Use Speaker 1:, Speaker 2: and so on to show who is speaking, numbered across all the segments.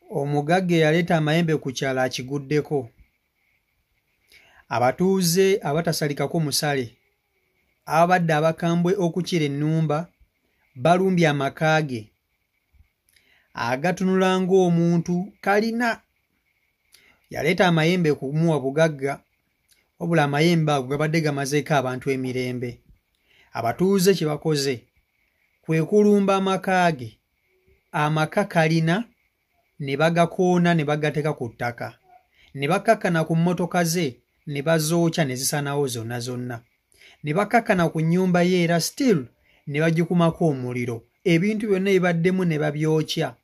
Speaker 1: Omugagga eyaleeta amayembe ku kyalo akiguddeko. Abatuuze abatasalikako musale ababadde abakambwe okukira ennumba balumbye amaka ge agatunula ng'omuntu kalina. Yaleeta amayembe kumuwa bugagga wabula amayembe ago gabadde gamazeeko abantu emirembe. Abatuuze kye bakoze kwe kulumba amaka ge, amaka kalina ne bagakoona ne bagateeka ku ttaka ne bakkakkana ku mmotoka ze ne bazookya ne zisaanawo zonna zonna ne bakkakkana ku nnyumba ye era still ne bagikumako omuliro, ebintu byonna ebibaddemu ne babyokya.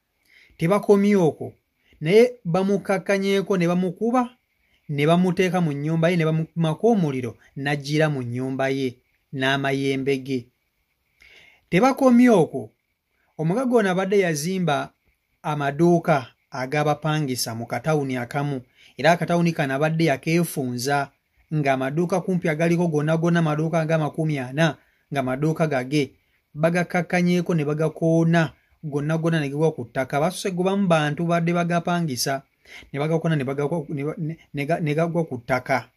Speaker 1: Tebakomye okwo naye bamukkakkanyeeko ne bamukuba ne bamuteeka mu nnyumba ye ne bamukumako omuliro n'ajjira mu nnyumba ye n'amayembe ge. Tebakomye okwo, omugagga ono abadde yazimba amaduuka ag'abapangisa mu katawuni akamu era akatawuni kano abadde yakeefunza ng'amaduuka kumpi agaliko gonna gonna maduuka nga 40 nga maduuka gage, bagakakkanyeeko ne bagakoona gonna gonna ne gagwa ku ttaka. Basoose kugobamu bantu badde bagapangisa ne bagakoona ne gagwa ku ttaka.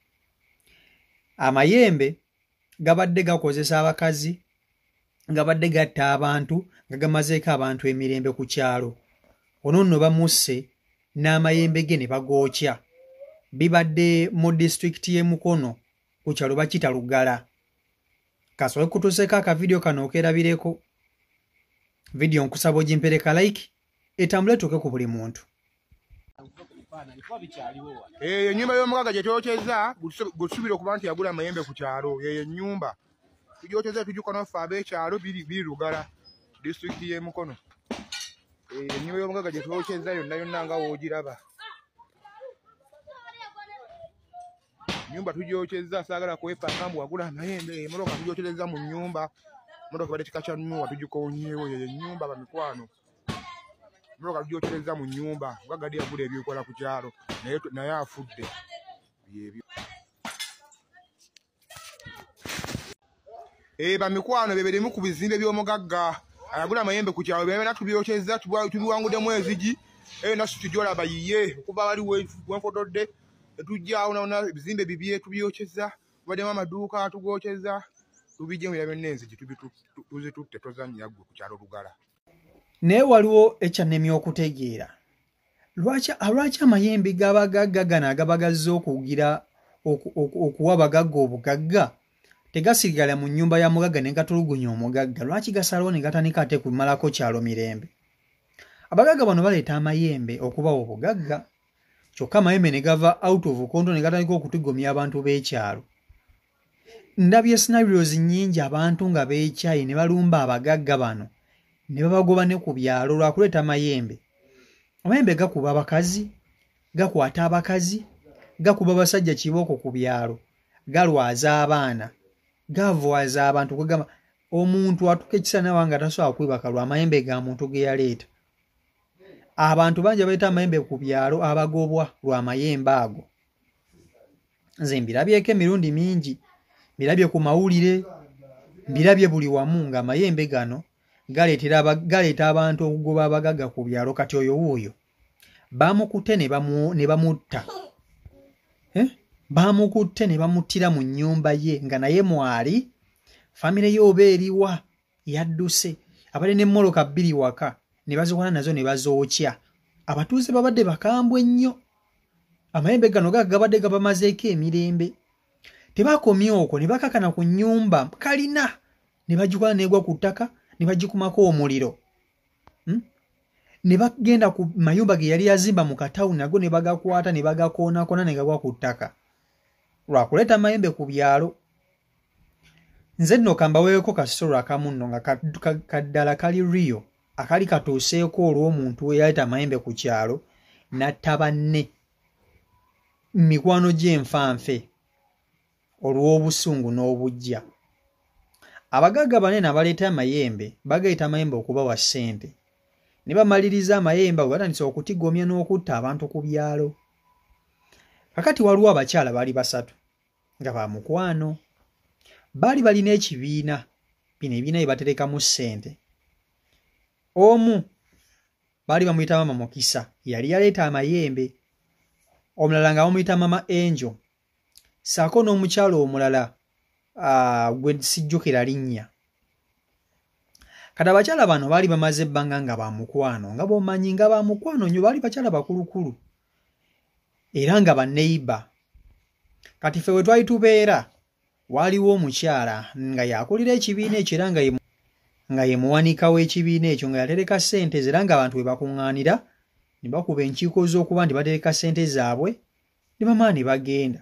Speaker 1: Amayembe gabadde gakozesa abakazi, gabadde gatta abantu nga gamazeeko abantu emirembe ku kyalo. Ono nno bamusse n'amayembe ge ne bagookya. Bibadde mu disitulikiti y'e Mukono ku kyalo bakiyita Lugala. Kasooke kutuuseeko akavidiyo kano okeerabireko. Vidiyo nkusaba ogimpereka like etambule etuuke ku buli muntu.
Speaker 2: Eyo ennyumba y'omugagga gye twokyezza gwe tusuubira okuba nti yagula amayembe ku kyalo, yeyo ennyumba tugyokyezza tugikoona ffe ab'ekyalo biri Lugala, disitulikiti y'e Mukono. Eyo ennyumba y'omugagga gye twokyezza yonna yonna nga w'ogiraba. Ennyumba tugyokyezza, saagala kwepanga mbu wagula amayembe. Emmotoka tugyokyerezza mu nnyumba, emmotoka ebadde kika kya Noah tugikoonyeewo. Yeyo ennyumba bamikwano, emmotoka tugyokyerezza mu nnyumba. Omugagga ddi yagula ebikola ku kyalo naye afudde byebyo. Bamikwano bye birimu ku bizimbe by'omugagga ayagula amayembe ku kyalo, byonna tubyokyezza tubiwanguddemu enzigi. Eyo nasuti gy'olaba yiye okuva wali wenfotodde tetujjaawo naona ebizimbe bibye tubyokyezza, tubaddemu amaduuka tugokyezza, tubijjemu era byonna enzigi tuzitutte. Tozannya ggwe ku kyalo Lugala.
Speaker 1: Naye waliwo ekyannemye okutegeera, lwaki amayembe g'abagagga gano agaba gazze okugira okuwa abagagga obugagga tegasigala mu nnyumba ya mugagga ne gatulugunya omugagga? Lwaki gasalawo ne gatandika ate kumalako kyalo mirembe? Abagagga bano baleeta amayembe okubawa obugagga, kyokka amayembe ne gava out of control ne gatandika okutigomya abantu b'ekyalo. Ndabye scenarios nnyingi abantu nga beekyaye ne balumba abagagga bano ne babagoba ne ku byalo lwa kuleeta mayembe. Amayembe gakuba abakazi, gakwata abakazi, gakuba abasajja kibooko ku byalo, galwaza abaana, gavwaza abantu. Kwegamba omuntu atuuka ekiseera nawe nga tasobola kwebaka lwa mayembe ga muntu ge yaleeta. Abantu bangi abaleeta amayembe ku byalo abagobwa lwa mayembe ago. Nze mbirabyeko emirundi mingi, mbirabye ku mawulire, mbirabye buli wamu ng'amayembe gano galeeta abantu okugoba abagagga ku byalo. Kati oyo wuuyo bamukutte ne bamutta. Bamukutte ne bamuttira mu nnyumba ye nga naye mwali, famire ye oba eriwa yadduse. Abadde n'emmotoka 2 waka ne bazikola nazo ne bazookya. Abatuuze babadde bakambwe nnyo. Amayembe gano gabadde gabamazeeko emirembe. Tebakomye okwo ne bakakana ku nnyumba kalina ne bagikola n'egwa ku ttaka ne bagikumako omuliro. Ne bagenda ku mayumba ge yali yazimba mu katawuni nago ne bagakwata ne bagakoonakoona ne gagwa ku ttaka lwa kuleeta amayembe ku byalo. Nze nno kambaweeko kasitolo akamu nno nga kaddala kali real akali katuuseeko olw'omuntu eyaleeta amayembe ku kyalo n'atta banne mikwano gy'enfanfe olw'obusungu n'obuggya. Abagagga banene abaleeta amayembe bagaleeta amayembe okubawa ssente ne bamaliriza amayembe ago gatandise okutigomya n'okutta abantu ku byalo. Kakati waliwo abakyala baali basatu nga ba mukwano, baali balina ekibiina, bino ebibiina bye baterekamu ssente. Omu Baali bamuyita Mama Mukisa, yali yaleeta amayembe. Omulala nga bamuyita Mama Angel, ssaako n'omukyala omulala gwe sijjukira linnya. Kati abakyala bano baali bamaze ebbanga nga ba mukwano, nga bw'omanyi nga ba mukwano nnyo, baali bakyala bakulukulu era nga banneiba. Kati ffe we twali tubeera waaliwo omukyala nga yakulira ekibiina ekyo era nga ye muwanika w'ekibiina ekyo, nga yatereka ssente ze era ng'abantu we bakuŋŋaanira ne bakuba enkiiko z'okuba nti batereka ssente zaabwe ne bamala ne bagenda.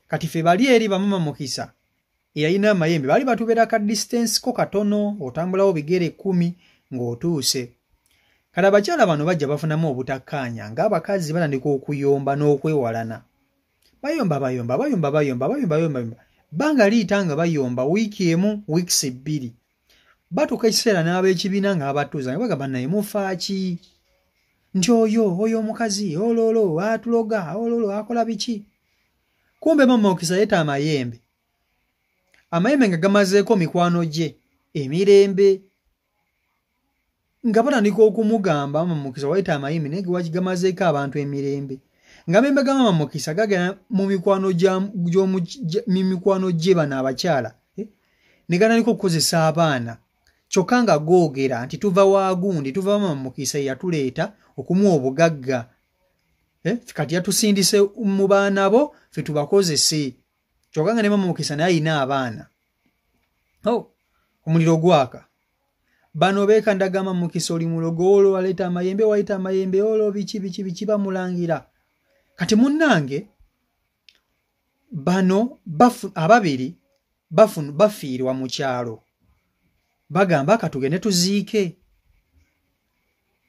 Speaker 1: Kati ffe bali eri bamama Mukisa eyalina amayembe baali batubeera ka distance ko katono, otambulawo bigere 10 ng'otuuse. Kati abakyala bano bajja bafunamu obutakkaanya ng'abakazi batandika okuyomba n'okwewalana. Bayomba bayomba bayomba bayomba bayomba bayomba, bbanga liyita nga bayomba wiiki emu, wiikisi 2. Batuuka ekiseera n'ab'ekibiina nga babatuuza nga bagamba, naye mufa ki? Nti oyo omukazi ololo atuloga, ololo akola biki? Kumbe Mama Mukisa yeeta amayembe. Amayembe nga gamazeeko mikwano gye emirembe, nga batandika okumugamba Mama Mukisa waleeta amayembe naye gamazeeko abantu emirembe. Nga amayembe ga Mama Mukisa gagenda mu mikwano gye bano abakyala, ne gatandika okukozesa abaana, kyokka nga googera nti tuva wa gundi, tuva Mama Mukisa eyatuleeta okumuwa obugagga, kati yatusindise mu baana bo ffe tubakozese. Kyokka nga ne Mama Mukisa naye alina abaana. Omuliro gwaka. Bano beekandaga Mama Mukisa oli mulogo, olwo waleeta amayembe, waleeta amayembe, olwo biki biki biki bamulangira. Kati munnange bano ababiri bafiirwa mu kyalo. Bagamba katugende tuziike.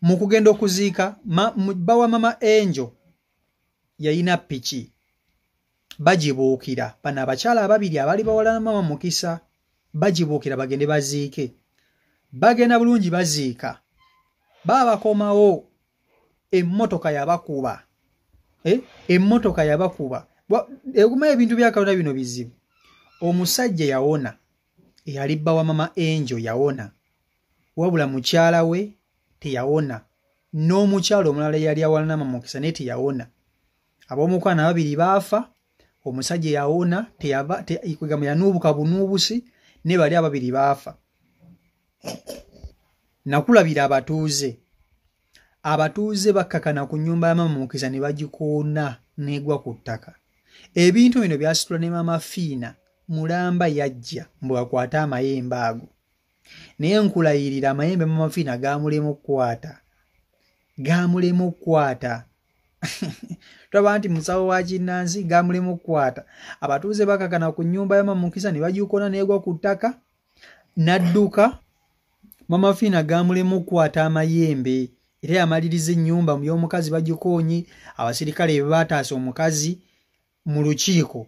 Speaker 1: Mu kugenda okuziika bawa Mama Angel yalina piki, bagibuukira. Bano abakyala ababiri abali bawala Mama Mukisa bagibuukira bagende baziike. Bagenda bulungi baziika, baabakomawo emmotoka yabakuba. Emmotoka yabakuba. Eguma ebintu bya Katonda bino bizibu. Omusajja yawona, eyali bba wa Mama Angel yawona, wabula mukyala we teyawona, n'omukyala omulala eyali awalana Mama Mukisa naye teyawona. Ab'omukwano ababiri baafa, omusajja yawona yanuubuka bunuubusi, ne bali ababiri baafa. Nakulabira abatuuze. Abatuuze bakkakana ku nnyumba ya Mama Mukisa ne bagikoona n'egwa ku ttaka. Ebintu bino byasitula ne Mama Fiina mulamba yajja mbu akwate amayembe ago. Naye nkulayirira amayembe Mama Fiina gaamulema okukwata. Gaamulema okukwata. Tulaba nti musawo wa kinnansi gaamulema okukwata. Abatuuze bakkakana ku nnyumba ya Mama Mukisa ne bagikoona n'egwa ku ttaka, n'adduka. Mama Fiina gaamulema okukwata amayembe era yamaliriza ennyumba y'omukazi bagikoonye. Abasirikale be baataasa omukazi mu lukiiko.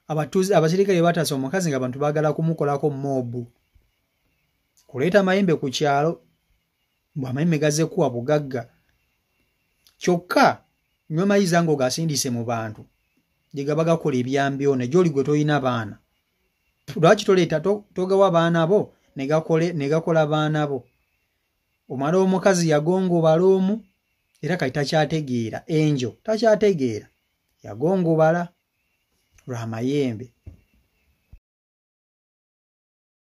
Speaker 1: Abasirikale be baataasa omukazi ng'abantu baagala kumukolako moobu, kuleeta amayembe ku kyalo, mbu amayembe gazze kuwa bugagga. Kyokka nywa mayiza ng'ogasindise mu bantu gye gaba gakola ebyambyone gy'oli gwe tolina baana. Lwaki toleeta togawa baana bo ne gakola baana bo? Omwana w'omukazi yagongobala omu era kati takyategeera, Angel takyategeera, yagongobala lwa mayembe.